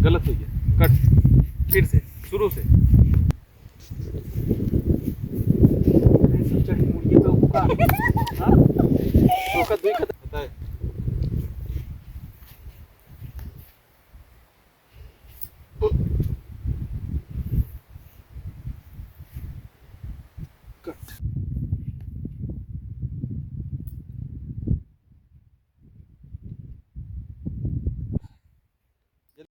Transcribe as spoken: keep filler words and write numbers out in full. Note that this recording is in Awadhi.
गलत हो गया, कट। फिर से, शुरू से। अरे, सब चढ़ी मुर्गी पे ऊपर। हाँ? तो ओकर दुई कदम